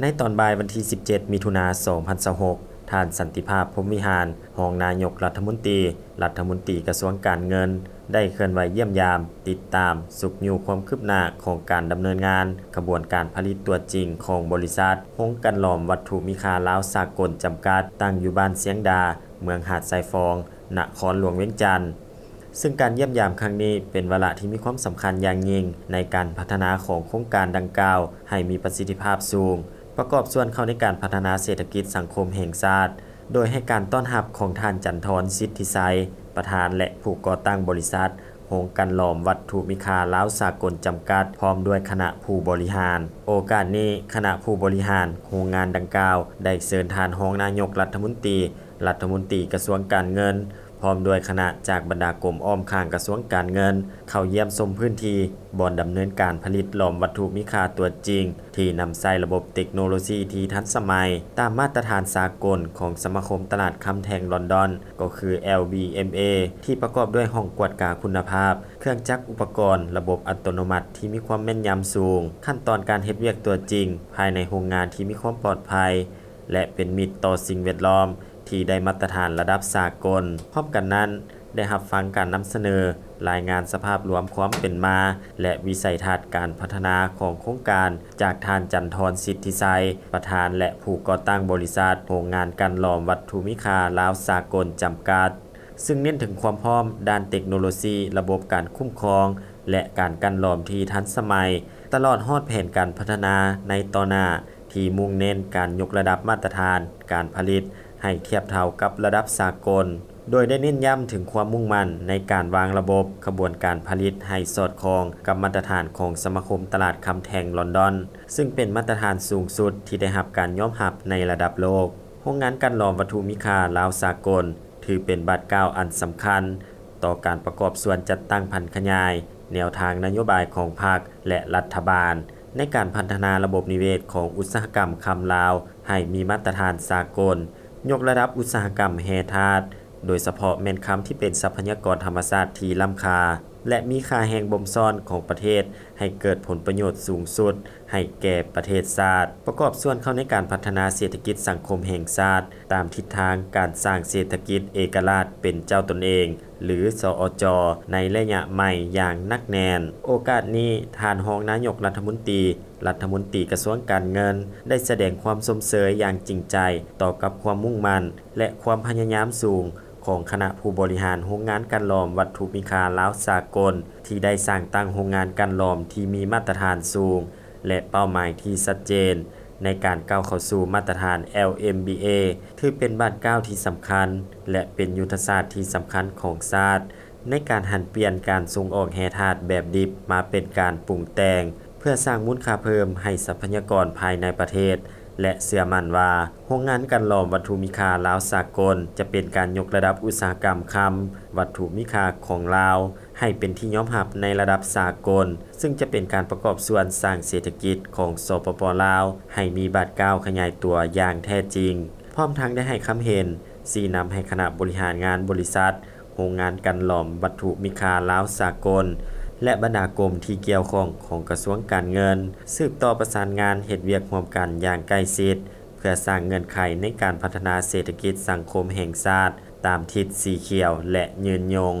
ໃນຕອນບ່າຍວັນທີສິບເຈັດ ມິຖຸນາ ສອງພັນຊາວຫົກ, ທ່ານ ສັນຕິພາບ ພົມວິຫານ ຮອງນາຍົກລັດຖະມົນຕີ, ລັດຖະມົນຕີກະຊວງການເງິນ ໄດ້ເຄື່ອນໄຫວຢ້ຽມຢາມ, ຕິດຕາມ, ຊຸກຍູ້ຄວາມຄືບໜ້າຂອງການດຳເນີນງານຂະບວນການຜະລິດຕົວຈິງຂອງບໍລິສັດ ໂຮງກັ່ນຫຼອມວັດຖຸມີຄ່າລາວສາກົນ ຈຳກັດ, ຕັ້ງຢູ່ບ້ານຊຽງດາ, ເມືອງຫາດຊາຍຟອງ, ນະຄອນຫຼວງວຽງຈັນ. ຊຶ່ງການຢ້ຽມຢາມຄັ້ງນີ້ເປັນວາລະທີ່ມີຄວາມສຳຄັນຢ່າງຍິ່ງໃນການພັດທະນາຂອງໂຄງການດັ່ງກ່າວໃຫ້ມີປະສິດທິພາບສູງ, ປະກອບສ່ວນເຂົ້າໃນການພັດທະນາເສດຖະກິດສັງຄົມແຫ່ງຊາດ, ໂດຍໃຫ້ການຕ້ອນຮັບຂອງທ່ານ ຈັນທອນ ສິດທິໄຊ, ປະທານ ແລະ ຜູ້ກໍ່ຕັ້ງບໍລິສັດ ໂຮງກັ່ນຫຼອມວັດຖຸມີຄ່າລາວສາກົນ ຈຳກັດ ພ້ອມດ້ວຍຄະນະຜູ້ບໍລິຫານ. ໂອກາດນີ້, ຄະນະຜູ້ບໍລິຫານໂຮງງານດັ່ງກ່າວ ໄດ້ເຊີນທ່ານຮອງນາຍົກລັດຖະມົນຕີ, ລັດຖະມົນຕີກະຊວງການເງິນ, ພ້ອມດ້ວຍຄະນະຈາກບັນດາກົມອ້ອມຂ້າງກະຊວງການເງິນ ເຂົ້າຢ້ຽມຊົມພື້ນທີ່ບ່ອນດຳເນີນການຜະລິດຫຼອມວັດຖຸມີຄ່າຕົວຈິງ ທີ່ນຳໃຊ້ລະບົບເຕັກໂນໂລຊີທີ່ທັນສະໄໝ ຕາມມາດຕະຖານສາກົນຂອງສະມາຄົມຕະຫຼາດຄຳແທ່ງລອນດອນ ກໍຄື ແອລ ບີ ເອັມ ເອ ທີ່ປະກອບດ້ວຍຫ້ອງກວດກາຄຸນນະພາບ, ເຄື່ອງຈັກອຸປະກອນ, ລະບົບອັດຕະໂນມັດທີ່ມີຄວາມແມ່ນຍຳສູງ, ຂັ້ນຕອນການເຮັດວຽກຕົວຈິງພາຍໃນໂຮງງານທີ່ມີຄວາມປອດໄພ ແລະ ເປັນມິດຕໍ່ສິ່ງແວດລ້ອມ ທີ່ໄດ້ມາດຕະຖານລະດັບສາກົນ. ພ້ອມກັນນັ້ນ, ໄດ້ຮັບຟັງການນຳສະເໜີລາຍງານສະພາບລວມຄວາມເປັນມາ ແລະ ວິໄສທັດການພັດທະນາຂອງໂຄງການ ຈາກທ່ານ ຈັນທອນ ສິດທິໄຊ, ປະທານ ແລະ ຜູ້ກໍ່ຕັ້ງບໍລິສັດ ໂຮງງານກັ່ນຫຼອມວັດຖຸມີຄ່າລາວສາກົນ ຈຳກັດ, ຊຶ່ງເນັ້ນເຖິງຄວາມພ້ອມດ້ານເຕັກໂນໂລຊີ, ລະບົບການຄຸ້ມຄອງ ແລະ ການກັ່ນຫຼອມທີ່ທັນສະໄໝ, ຕະຫຼອດຮອດແຜນການພັດທະນາໃນຕໍ່ໜ້າ ທີ່ມຸ່ງເນັ້ນການຍົກລະດັບມາດຕະຖານການຜະລິດໃຫ້ທຽບເທົ່າກັບລະດັບສາກົນ, ໂດຍໄດ້ເນັ້ນຢ້ຳເຖິງຄວາມມຸ່ງໝັ້ນໃນການວາງລະບົບຂະບວນການຜະລິດໃຫ້ສອດຄ່ອງກັບມາດຕະຖານຂອງສະມາຄົມຕະຫຼາດຄຳແທ່ງລອນດອນ, ຊຶ່ງເປັນມາດຕະຖານສູງສຸດທີ່ໄດ້ຮັບການຍອມຮັບໃນລະດັບໂລກ. ໂຮງງານກັ່ນຫຼອມວັດຖຸມີຄ່າລາວສາກົນ ຖືເປັນບາດກ້າວອັນສຳຄັນຕໍ່ການປະກອບສ່ວນຈັດຕັ້ງຜັນຂະຫຍາຍແນວທາງນະໂຍບາຍຂອງພັກ ແລະ ລັດຖະບານ ໃນການພັດທະນາລະບົບນິເວດຂອງອຸດສາຫະກຳຄຳລາວໃຫ້ມີມາດຕະຖານສາກົນ, ຍົກລະດັບອຸດສາຫະກຳແຮ່ທາດ, ໂດຍສະເພາະແມ່ນຄຳທີ່ເປັນຊັບພະຍາກອນທຳມະຊາດທີ່ລ້ຳຄ່າ ແລະ ມີຄ່າແຮງບົ່ມຊ້ອນຂອງປະເທດ ໃຫ້ເກີດຜົນປະໂຫຍດສູງສຸດໃຫ້ແກ່ປະເທດຊາດ, ປະກອບສ່ວນເຂົ້າໃນການພັດທະນາເສດຖະກິດສັງຄົມແຫ່ງຊາດ ຕາມທິດທາງການສ້າງເສດຖະກິດເອກະລາດເປັນເຈົ້າຕົນເອງ ຫຼື ສອຈ ໃນໄລຍະໃໝ່ຢ່າງໜັກແໜ້ນ. ໂອກາດນີ້, ທ່ານຮອງນາຍົກລັດຖະມົນຕີ, ລັດຖະມົນຕີກະຊວງການເງິນ ໄດ້ສະແດງຄວາມຊົມເຊີຍຢ່າງຈິງໃຈຕໍ່ກັບຄວາມມຸ່ງໝັ້ນ ແລະ ຄວາມພະຍາຍາມສູງຂອງຄະນະຜູ້ບໍລິຫານໂຮງງານກັ່ນຫຼອມວັດຖຸມີຄ່າລາວສາກົນ ທີ່ໄດ້ສ້າງຕັ້ງໂຮງງານກັ່ນຫຼອມທີ່ມີມາດຕະຖານສູງ ແລະ ເປົ້າໝາຍທີ່ຊັດເຈນໃນການກ້າວເຂົ້າສູ່ມາດຕະຖານ ແອລ ເອັມ ບີ ເອ ຖືເປັນບາດກ້າວທີ່ສຳຄັນ ແລະ ເປັນຍຸດທະສາດທີ່ສຳຄັນຂອງຊາດ ໃນການຫັນປ່ຽນການສົ່ງອອກແຮ່ທາດແບບດິບມາເປັນການປຸງແຕ່ງ ເພື່ອສ້າງມູນຄ່າເພີ່ມໃຫ້ຊັບພະຍາກອນພາຍໃນປະເທດ ແລະ ເຊື່ອໝັ້ນວ່າ ໂຮງງານກັ່ນຫຼອມວັດຖຸມີຄ່າລາວສາກົນ ຈະເປັນການຍົກລະດັບອຸດສາຫະກຳຄຳວັດຖຸມີຄ່າຂອງລາວ ໃຫ້ເປັນທີ່ຍອມຮັບໃນລະດັບສາກົນ, ຊຶ່ງຈະເປັນການປະກອບສ່ວນສ້າງເສດຖະກິດຂອງ ສປປ ລາວ ໃຫ້ມີບາດກ້າວຂະຫຍາຍຕົວຢ່າງແທ້ຈິງ, ພ້ອມທັງໄດ້ໃຫ້ຄຳເຫັນຊີ້ນຳໃຫ້ຄະນະບໍລິຫານງານບໍລິສັດ ໂຮງງານກັ່ນຫຼອມວັດຖຸມີຄ່າລາວສາກົນ ແລະ ບັນດາກົມທີ່ກ່ຽວຂ້ອງຂອງກະຊວງການເງິນ ສືບຕໍ່ປະສານງານເຮັດວຽກຮ່ວມກັນຢ່າງໃກ້ຊິດ ເພື່ອສ້າງເງື່ອນໄຂໃນການພັດທະນາເສດຖະກິດສັງຄົມແຫ່ງຊາດຕາມທິດສີຂຽວ ແລະ ຍືນຍົງ.